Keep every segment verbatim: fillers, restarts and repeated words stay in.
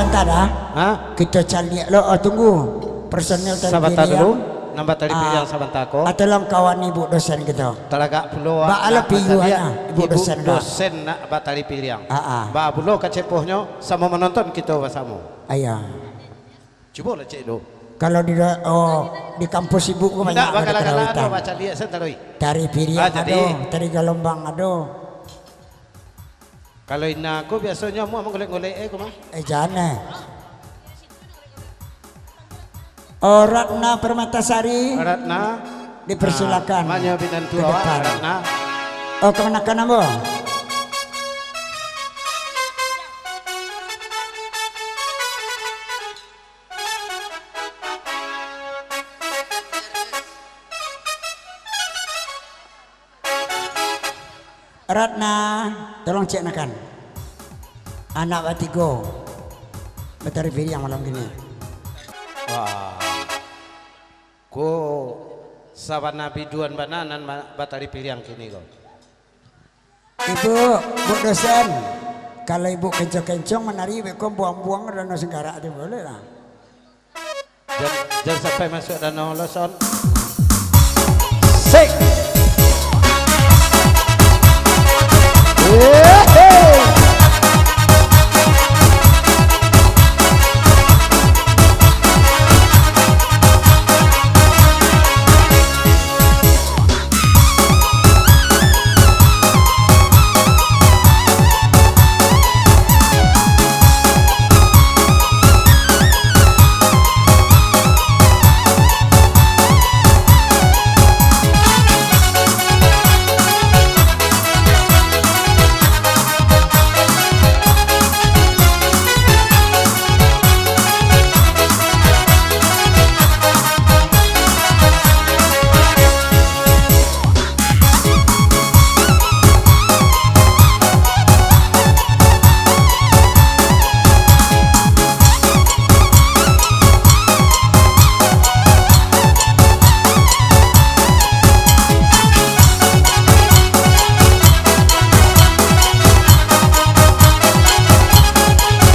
Sabanta dah. Ha? Kito caliak lo, oh, tunggu. Personil Tari Sabanta Piliang. Dulu, nan batari piliang sabanta ko. Ah, tolong kawani Buk Dosen kito. Talagak pulo, ah, nak bacaliak, Buk Dosen, Buk Dosen nak batari piliang. Ah, ah. Ba pulo ka cepohnyo, samo manonton kito basamo. Ayo. Cubolah cek dulu. Kalau di da-, oh, di kampus Ibuk ko banyak. Indak bakala-kala ado, bacaliak sen taloi. Tari piliang ado, tari galombang ado. Kalau ina ko biasonyo amuah manggolek-golek, eh, ko mah. Eh, jan, eh. Oh, Ratna Permatasari. Ratna. Dipersilakan. Ah, manyo pinantu awak, Ratna. Oh, kamanakan ambo. Ratna, tolong ceknakan. Anak batigo batari piliang malam kini. Wah. Ko sabana biduan bana nan ma-, batari piliang kini ko. Ibuk, Buk Dosen, kalau Ibuk kencong-kencong manari, beko buang-buang danau singkarak tu boleh lah. Jan, jan sampai masuk danau lo, Son. Sik. Yeay.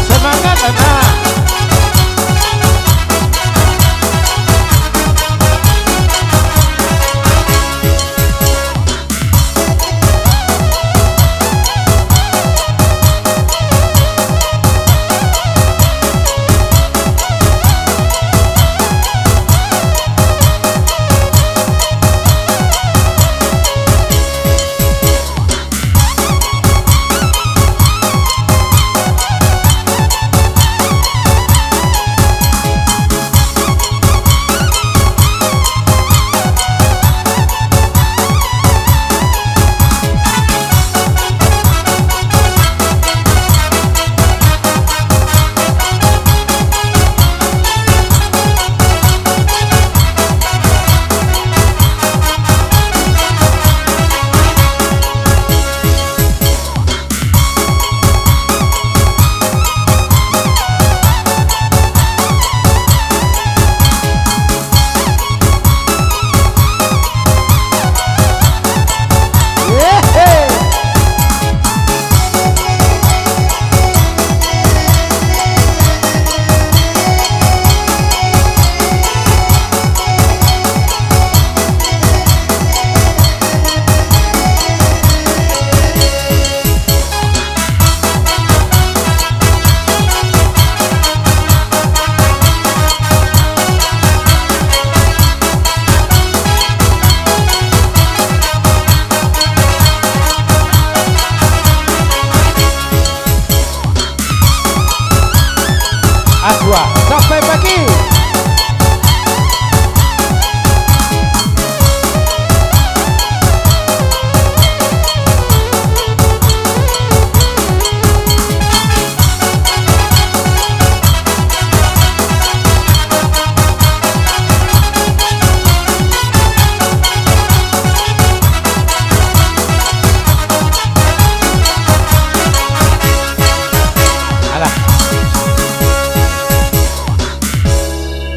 Semangat, anak. Aqua, sampai pagi. Alah.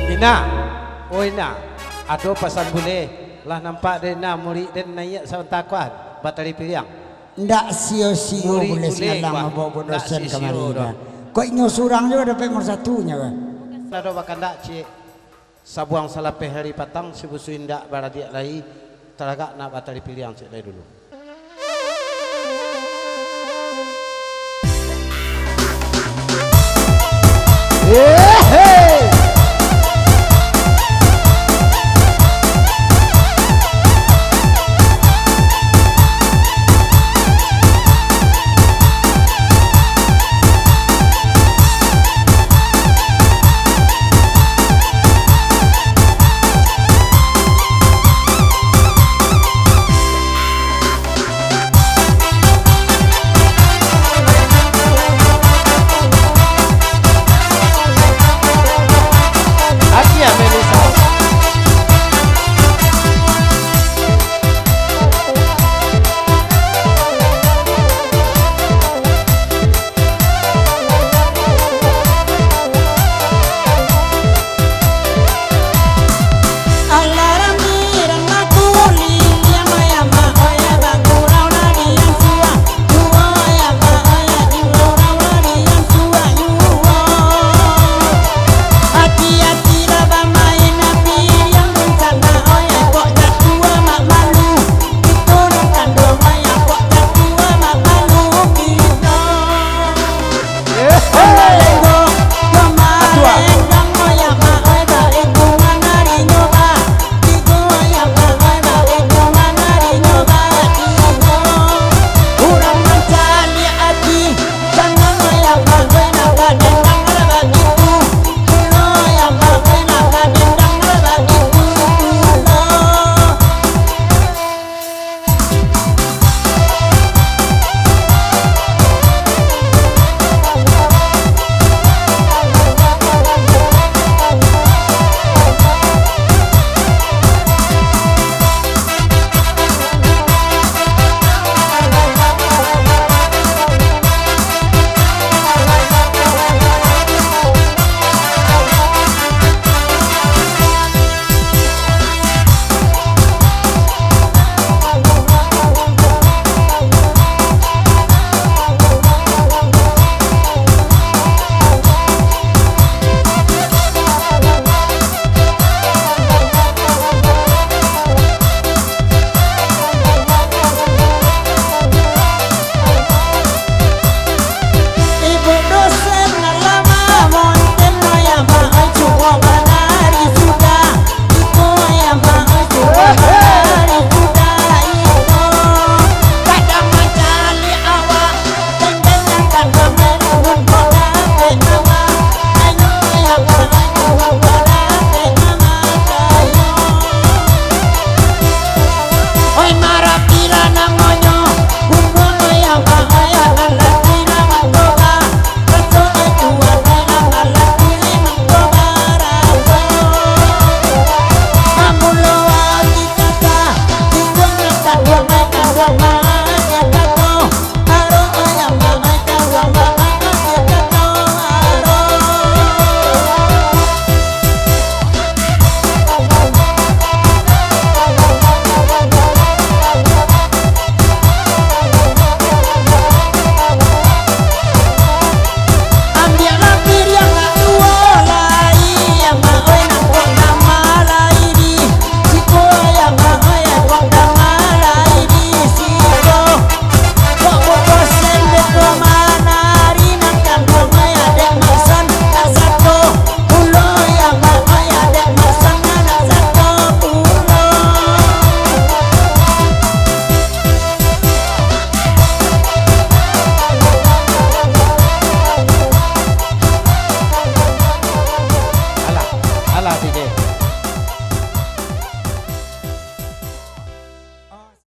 Ina, oh Ina, ado pasan buleh. Lah nampak den Ina, murid den naiak sabanta kuan, batari piliang. Ndak sio-sio buleh sialang mabao Buk Dosen kamari doh. Baiknyo surang jo dapek nomor satunyo kan. Nado bakandak, Cik. Sabuang salapeh hari patang, si busu indak baradiak lai, taragak nak batali piliang, Cik, lai dulu.